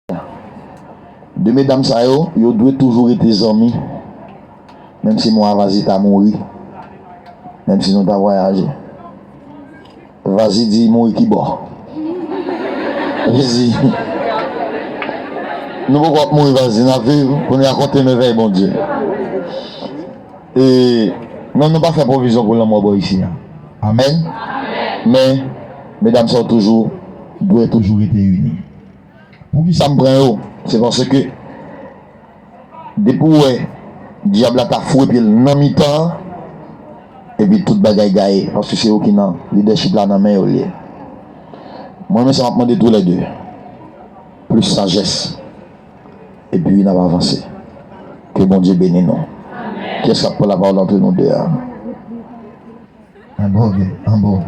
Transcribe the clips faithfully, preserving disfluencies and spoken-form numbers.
De medam sa yo, yo dwe toujou rete zanmi. Menm si mwen a Vazi ta mouri, menm si nou ta vwayaje. Vazi di mouri ki bò? Li di, nou poko ap mouri, Vazi, n ap viv pou n rakonte mèvèy Bondye. E non, nou pa fè pwovizyon pou lanmò bò isi a. Amèn. Men medam sa yo toujou dwe toujou rete ini. Poukisa m pran yo? Se paske depi w wè dyab la ta fwe pye l nan mitan an, epi tout bagay gaye, paske se yo ki nan lidèchip la, nan men yo l ye. Mwen menm sa m ap mande toulède, plis sajès, epi n ap avanse. Ke Bondye beni nou. Kiyès k ap pran lapawòl antre nou de a? Anba w gen, anba w.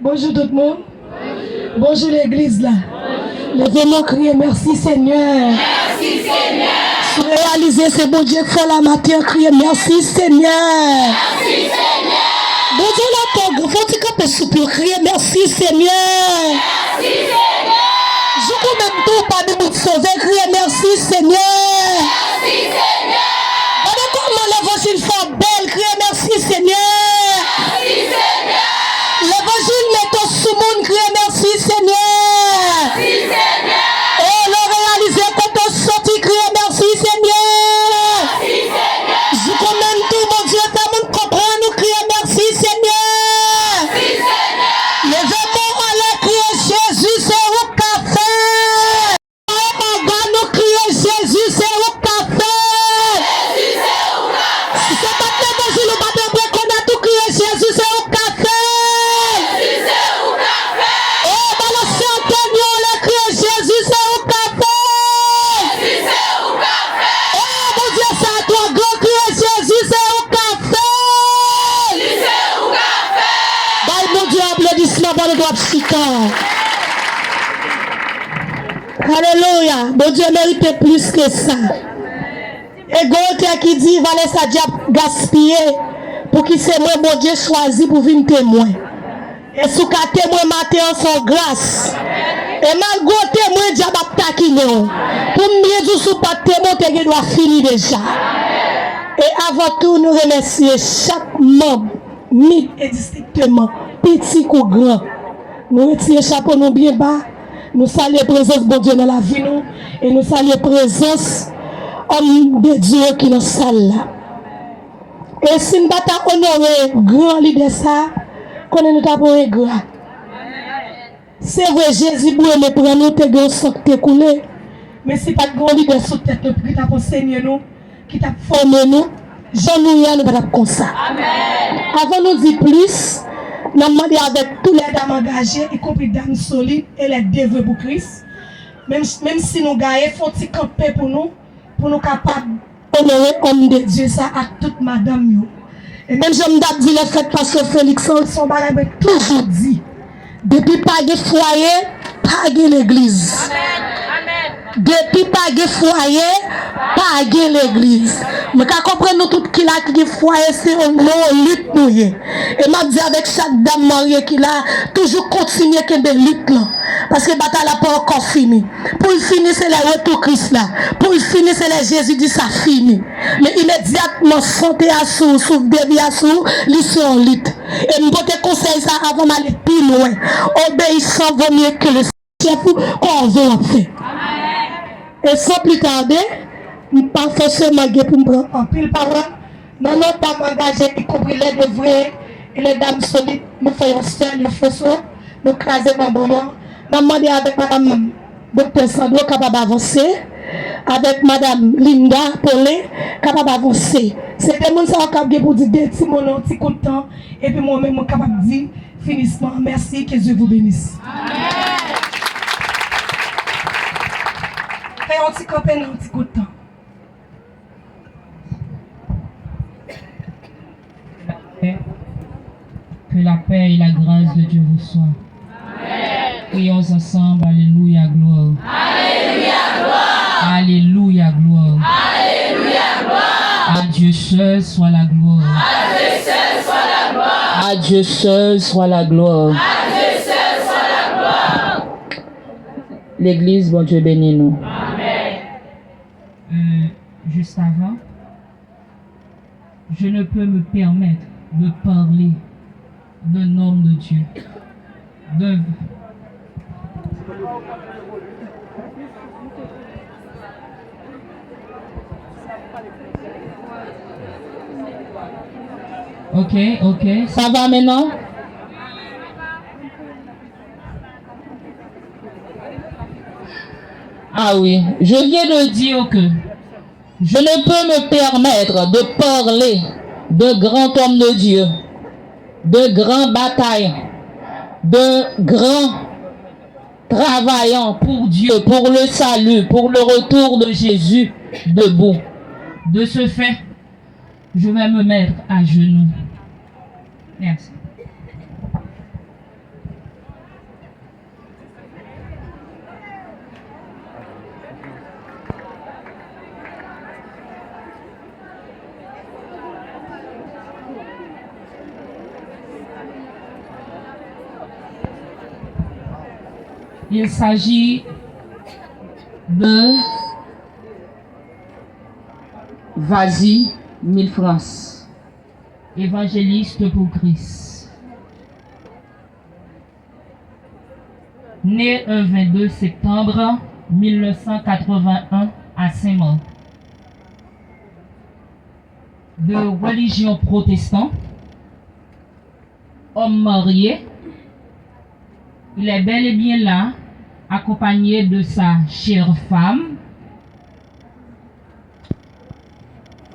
Bonjou tout moun. Bonjou legliz la. Leve men w, kriye mèsi Senyè. Si w reyalize se Bondye k fè w la maten an, kriye mèsi Senyè. Bondye la twò gwo, fò w ti kanpe sou pye w, kriye mèsi Senyè. Jouk ou menm tou w pa menm sove, kriye mèsi Senyè. Gade kòman levanjil fè w bèl, kriye mèsi Senyè. Levanjil mete w sou moun, kriye mèsi Senyè. E lè w reyalize kote w soti, kriye mèsi Senyè. Jouk ou menm tou Bondye fè moun konprann ou, kriye mèsi Senyè. Leve men w anlè, kriye Jezi, se ou k ka fè. Anba nou kriye Jezi, se ou k ka fè. Si se pa t levanjil ou pa t rekonèt ou, kriye Jezi, se ou k ka fè. E balanse antèn yo anlè, kriye Jezi, se ou k ka fè. E Bondye sa twò gran, kriye Jezi, se ou k ka fè. Bay Bondye aplodisman pandan w ap chita. Alelouya! Bondye merite plis ke sa. E gen yon tè ki di, valè sa dyab gaspiye, pouki se mwen Bondye chwazi pou vin temwen. E si w ka temwen maten an, se yon gras. E malgre w temwen, dyab ap takinen w. Pou m byen di w, si w pa t temwen, w te gen dwa fini deja. E avan tou, nou remèsye chak manm, mit e distrikteman, piti kou gran. Nou retire chapo nou byen ba. Nou salye prezans Bondye nan lavi nou. E nou salye prezans òm de Dye yo ki nan sal la. E si n pa ta onore gran lidè sa a, konnen nou ta pran engra. Se vre, Jezi boure men pran nou, te gen yon san k te koule. Men si pa t gen yon lidè sou tèt nou pou ki t ap ansenye nou, ki t ap fòme nou, jan nou ye a, nou pa t ap konsa. Avan nou di plis, n ap mande avèk tou lè dam angaje, ikonpri dam solid e lè devwe pou Kris. Menm, menm si nou gaye, fè yon ti kanpe pou nou, pou nou kapab onore òm de Dye sa ak tout madanm yo. E menm jan m t ap di lè fèt pastè Felix an, se yon bagay mwen toujou di. Depi pa gen fwaye, pa gen legliz. Depi pa gen fwaye, pa gen legliz. Mwen ka konprann nou tout ki la ki gen fwaye, se yon, nan yon lit nou ye. E m ap di avèk chak dam marye ki la, toujou kontinye kenbe lit lan. Paske batay la pa ankò fini. Pou l fini, se lè retou Kris la. Pou l fini, se lè Jezi di sa fini. Men imedyatman sante a sou, souf de vi a sou, li se yon lit. E m pote konsèy sa avan m ale pi lwen. Obeyisan vo mye ke le chèf ou, kòve w ap fè. E san pli tade, m pa fòseman gen pou m pran anpil pawòl. Nan non dam angaje, ikonpri lè devwe e lè dam solid, nou fè yon sèl, yon foswo, nou kraze manbo yo. N ap mande avèk madanm Doktè Sandro kapab avanse, avèk madanm Linda Paulin kapab avanse. Se de moun sa yo k ap gen pou di de ti mo nan yon ti kout tan, epi mwen menm mwen kapab di finisman an. Mèsi, que Dieu vous bénisse. Fè yon ti kanpe nan yon ti kout tan. Que la paix et la grâce de Dieu vous soit. Prions ensemble. Alléluia, gloire. Alléluia, gloire. À Dieu seul soit la gloire. À Dieu seul soit la gloire. À Dieu seul soit la gloire. Legliz, Bondye beni nou. Euh, juste avant, je ne peux me permettre de parler d'un homme de Dieu, d'un... Ok, ok. Ça va maintenant? Ah oui, je viens de dire que je ne peux me permettre de parler de grand homme de Dieu, de grand bataillant, de grand travaillant pour Dieu, pour le salut, pour le retour de Jésus debout. De ce fait, je vais me mettre à genoux. Merci. Il s'agit de Vazi Mil Frans. Évangéliste pour Christ. Né un vingt-deux septembre mille neuf cent quatre-vingt-un à Saint-Marc. De religion protestante, homme marié, il est bel et bien là, accompagné de sa chère femme.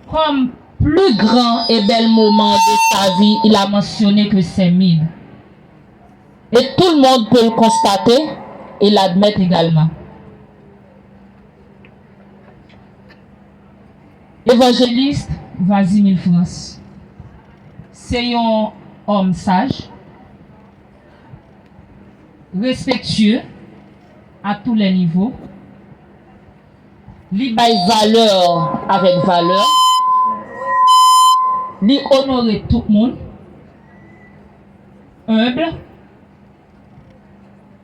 Comme plus grand et bel moment de sa vie, il a mentionné que c'est Mid. Et tout le monde peut le constater et l'admettre également. Évangéliste Vazi Mil Frans, se yon homme sage, respectueux à tous les niveaux. Li bay valè avèk valè. Li onore tout moun. Humble,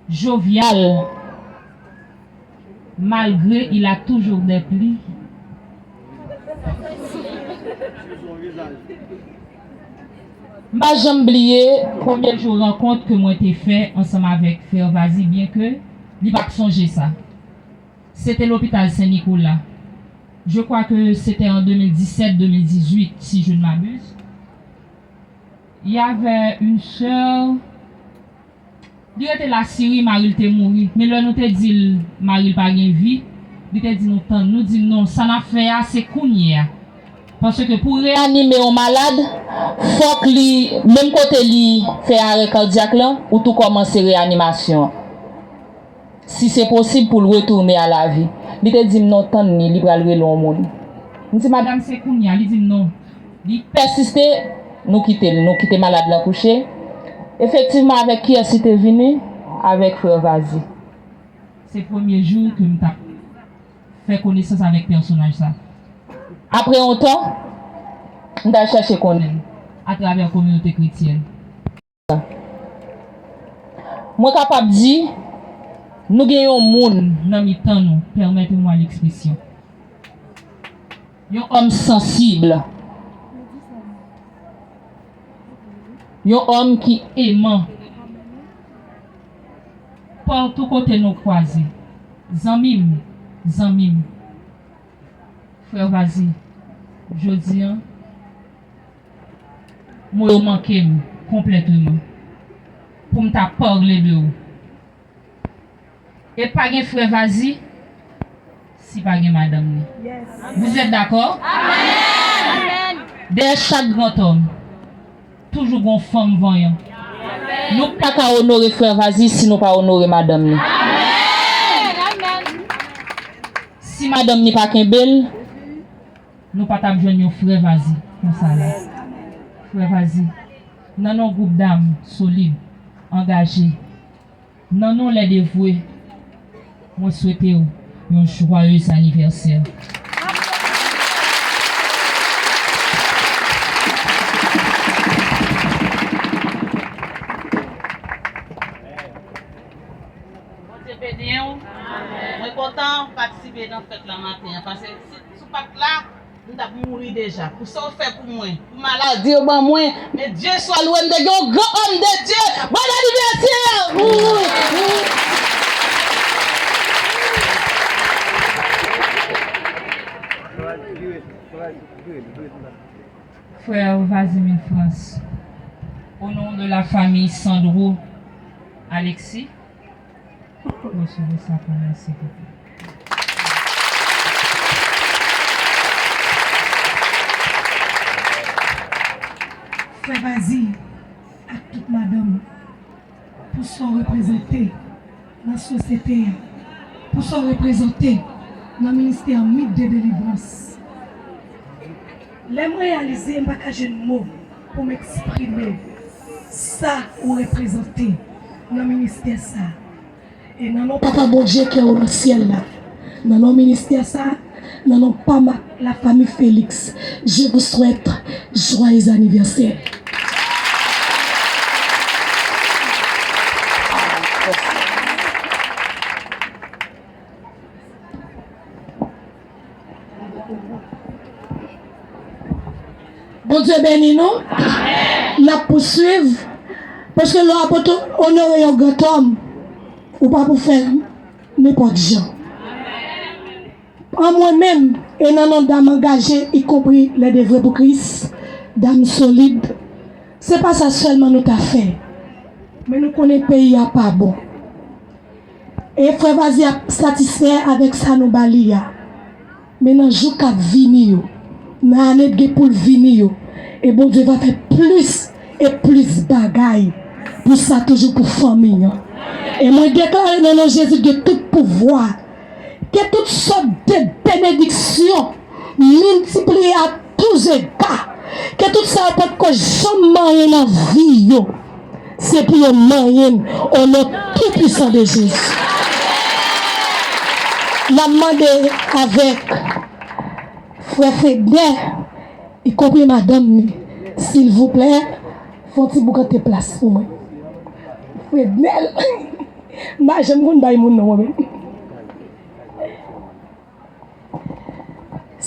jovial, malgré il a toujours des plis. M pa janm bliye premye jou rankont ke mwen te fè ansanm avèk frè Vazi, byen ke li p ap sonje sa. Se te lopital Sen Nikola. Je crois que c'était en deux mille dix-sept, deux mille dix-huit, si je ne m'abuse. Il y avait une sœur, li rete Lasiri, mari l te mouri. Men lè nou te di l mari l pa gen vi, li te di nou tann. Nou di l non, sa n ap fè a, se kounye a. Paske pou reyanime yon malad, fòk li, menm kote li fè arè kadyak lan, ou tou kòmanse reyanimasyon an. Si se posib pou l retounen a lavi. Li te di m non, tann li, li pral rele yon moun. M di madanm se kounye a, li di m non. Li pèsiste, nou kite l, nou kite malad lan kouche. Efektivman, avèk kiyès li te vini? Avèk frè Vazi. Se premye jou ke m t ap fè konesans avèk pèsonaj sa. Apre yon tan, m t al chèche konnen l atravè kominote kretyèn. Mwen kapab di, nou gen yon moun nan mitan nou, permettez-moi l'expression. Yon òm sansib. Yon òm ki eman. Patou kote nou kwaze. Zanmi m, zanmi m. Frè Vazi, jodi a, mo yo manke m konplèteman pou m ta pale de ou. E pa gen frè Vazi si pa gen madanm li. Vous êtes d'accord? Dèyè chak gran òm, toujou gon fanm vanyan. Nou pa ka onore frè Vazi si nou pa onore madanm li. Si madanm li pa kenbe l, nou pa t ap jwenn yon frè Vazi konsa la. Frè Vazi, nan non gwoup dam solid, angaje, nan non lè devwe, mwen swete w yon joyeux anniversaire. Bondye beni w. Kontan patisipe nan fèt la maten an, paske si, si w pa t la, m t ap mouri deja. Pou sa w fè pou mwen, pou maladi yo ban mwen, men Dye swa lwe, m te gen yon gran òm de Dye. Bon anivèsè! Frère Vasimir France, au nom de la famille Sandro Alexis, recevez ça pour nous, s'il vous plaît. Frè Vazi ak tout madanm, pou sa w reprezante nan sosyete a, pou sa w reprezante nan ministè Mit de Delivrans. Lè m reyalize m pa ka jwenn mo pou m eksprime sa ou reprezante nan ministè sa a. E nan non Papa Bondye ki anwo nan syèl la, nan non ministè sa, nan non pa ma, la famille Félix, je vous souhaite joyeux anniversaire. Bondye beni nou. N ap pouswiv. Paske lè w ap onore yon grandòm, ou pa pou fè nenpòt jan. An mwen menm, e nan non dam angaje, ikonpri lè de vre pou Kris, dam solid, se pa sa sèlman nou ta fè. Men nou konnen peyi a pa bon. E frè Vazi ap satisfè avèk sa nou ba li a. Men nan jou k ap vini yo, nan ane k gen pou l vini yo, e Bondye va fè plis e plis bagay pou sa toujou pou fanmi an. E mwen deklare nan non Jezi de tout pouvwa, ke tout sòt de benediksyon miltipliye a tou zega, ke tout sa yo potko janm manyen nan vi yo, se pou yo manyen l, o non tou pwisan de Jezi. N ap mande avèk frè Fednè, ikonpri madanm ni, silvouplè, fè yon ti boukante plas pou mwen. Fednè, m pa janm konn bay moun non, mwen menm.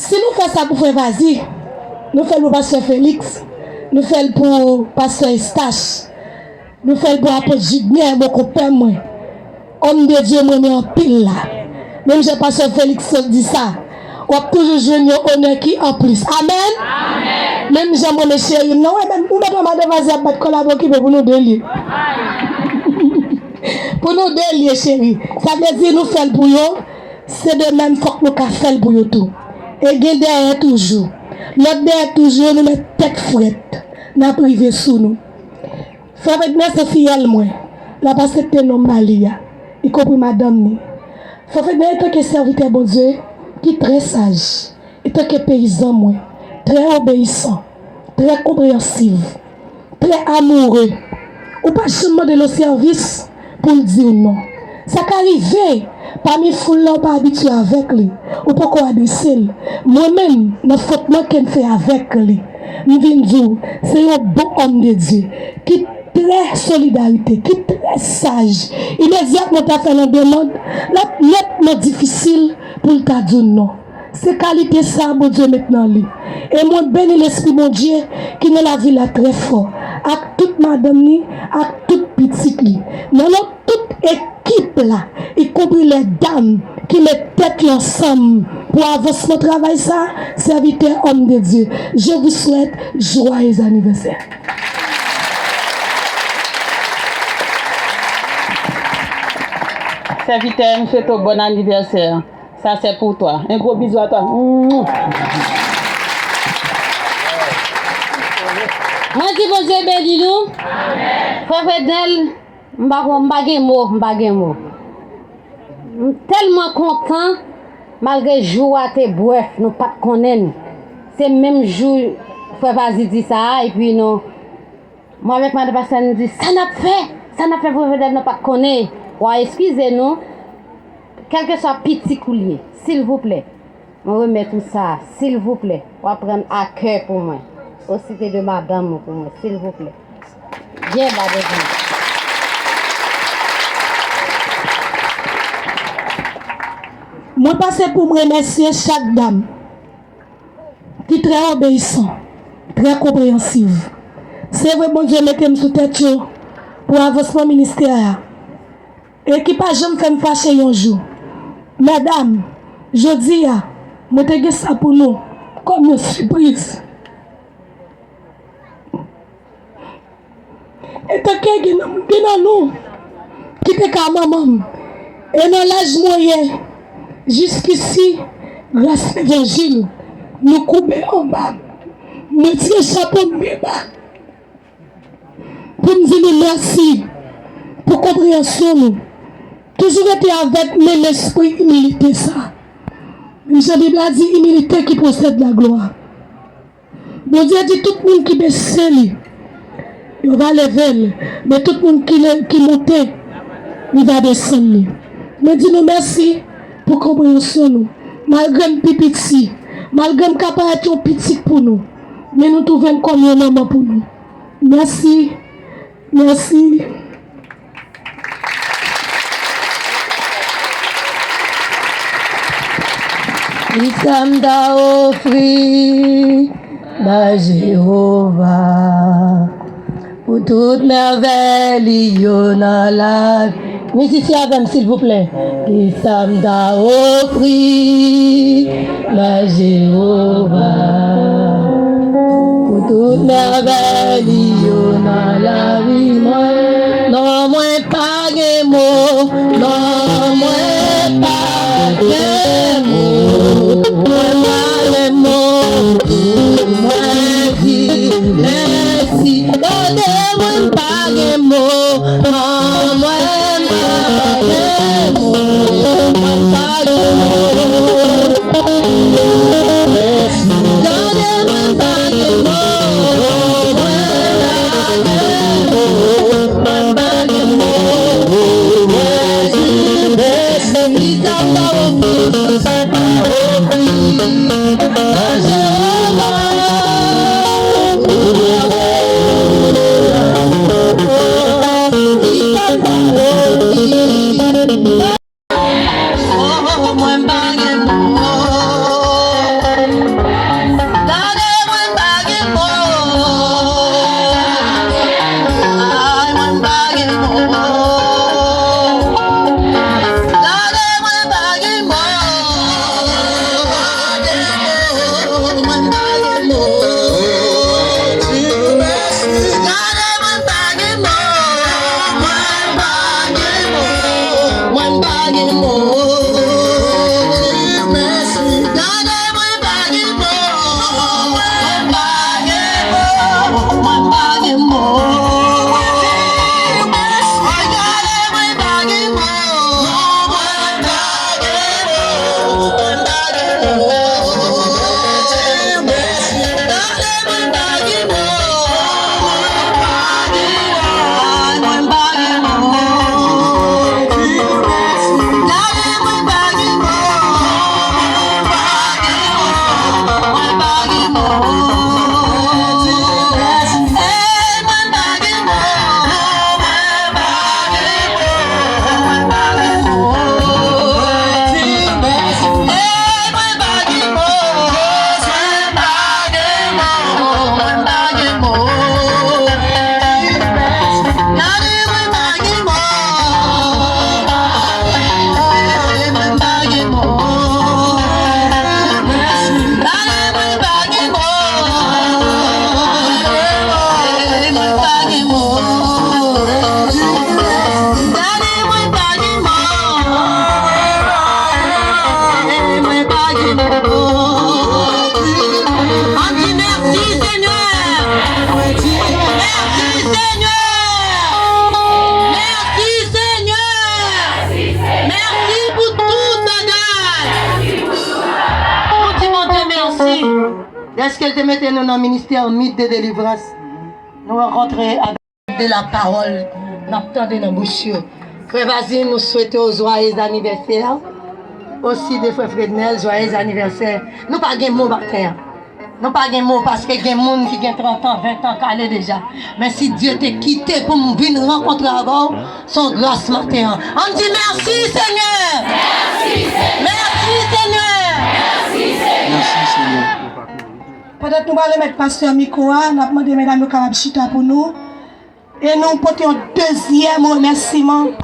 Si nou fè sa pou frè Vazi, nou fè l pou pastè Félix, nou fè l pou pastè Eustache, nou fè l pou apot Jigner, bon konpè mwen. Òm de Dye mwen renmen anpil la. Menm jan pastè Félix sot di sa, w ap toujou jwenn yon onè ki anplis. Amèn. Menm jan mwen renmen cheri m nan, wè menm ou mèt wè madan Vazi ap bat kò l ap okipe pou nou de l ye. Pou nou de l ye cheri. Sa vle di nou fè l pou yo. Se de menm fòk nou ka fè l pou yo tou. E gen dèyè toujou. Lòt dèyè toujou yo, nou mèt tèt frèt. N ap rive sou nou. Frè Fednè se fiyèl mwen. L ap aksepte non m ba li a. Ikonpri madanm ni. Frè Fednè antanke sèvitè Bondye ki trè saj. Antanke peyizan mwen. Trè obeyisan. Trè konpreyansiv. Trè amoure. Ou pa janm mande l yon sèvis pou l di w non. Sa ka rive, pami foul la ou pa abitye avèk li, ou poko adrese l. Mwen menm, nan fwotman ke m fè avèk li, m vin di w, se yon bon òm de Dye, ki trè solidarite, ki trè saj. Imedyatman w ta fè l yon demann, l ap nètman difisil pou l ta di w non. Se kalite sa a Bondye met nan li. E mwen beni Lespri Bondye ki nan lavi la trè fò, ak tout madanm ni, ak tout pitit li. Nan non tout ekip la, ikonpri lè dam ki met tèt yo ansanm pou avansman travay sa, sèvitè, òm de Dye, je vous souhaite joyeux anniversaire. Sèvitè, m swete w bon anivèsè. Sa se pou twa. Un gros bisou à toi. Mwen di Bondye beni nou. Frè Fednel, m pa, m pa gen mo, m pa gen mo. M tèlman kontan, malgre jou a te brèf, nou pa t konnen l. Se menm jou frè Vazi di sa a, epi nou, mwen avèk madan pastè, nou di, sa n ap fè? Sa n ap fè pou Fednel, nou pa t konnen. W a eskize nou, kèlkeswa pitit ou l ye, silvouplè, mwen remèt ou sa, silvouplè, w a pran l a kè pou mwen, osite de madanm ou pou mwen, silvouplè. Byen ba devant. Mwen pase pou m remèsye chak dam ki trè obeyisan, trè konpreyansiv. Se vre Bondye mete m sou tèt yo pou avansman ministè a e ki pa janm fè m fache yon jou. Medam, jodi a, mwen te gen sa pou nou kòm yon sipriz. Etanke gen nan, gen nan nou ki te ka manman m, e nan laj mwen ye, jiskisi, gras levanjil, nou koube anba m. Mwen tire chapo m byen ba pou m di nou mèsi pou konpreyansyon nou. Toujou rete avèk menm espri imilite sa. Menm jan Bib la di, imilite ki pwosèd laglwa. Bondye di tout moun ki bese li, yo va leve l, men tout moun ki, le, ki monte, li va desann li. Mwen di nou mèsi pou konpreyansyon nou. Malgre m pi piti, malgre m ka parèt yon pitit pou nou, men nou twouve m kòm yon manman pou nou. Mèsi, mèsi. Kisa m ta ofri bay Jewova pou tout mèvèy li yo nan lavi? Mizisyen avè m, silvouplè. Kisa m ta ofri bay Jewova pou tout mèvèy li yo nan lavi mwen? Non, mwen pa gen mo, non, mwen pa gen mo, mwen pa gen mo pou mwen di mèsi. Gade mwen pa gen mo, non, mwen pa gen mo, mwen pa gen mo. Gade mwen pa gen mo, mwen pa gen mo, mwen pa gen mo. Mèsi, mèsi, mèsi. Sa m ta ofri, sa m ta ofri a Jewova. Sa m ta ofri. Oh, mwen pa gen mo. Gade mwen pa gen mo. Ay, mwen pa gen mo. Gade mwen pa gen mo. Mwen pa gen mo. Gade mwen pa gen mo. Mwen pa gen mo. Mwen pa gen mo. Gade mwen pa gen mo. Mwen pa gen mo. Mwen pa gen mo. Ay, gade mwen pa gen mo. Mwen pa gen mo. Mwen pa gen mo. Ann di mèsi, Senyè! Mèsi, Senyè! Mèsi, Senyè! Mèsi pou tout bagay! Nou di Bondye mèsi dèske l te mete nou nan ministè mit de delivrans. Nou rankontre avèk de la pawòl, n ap tande nan bouch yo. Frè Vazin, nou swete w joyeux anniversaire. Osi de frè Frednel, joyeux anniversaire. Nou pa gen mo maten an. Nou pa gen mo paske gen moun ki gen trant an, ven an k ale deja. Men si Dye te kite pou m vin rankontre avè w, se yon gras maten an. Ann di mèsi, Senyè! Mèsi, Senyè! Mèsi, Pandan nou pral remèt pastè mikwo a, n ap mande medam yo kapab chita pou nou. E nou pote yon dezyèm remèsiman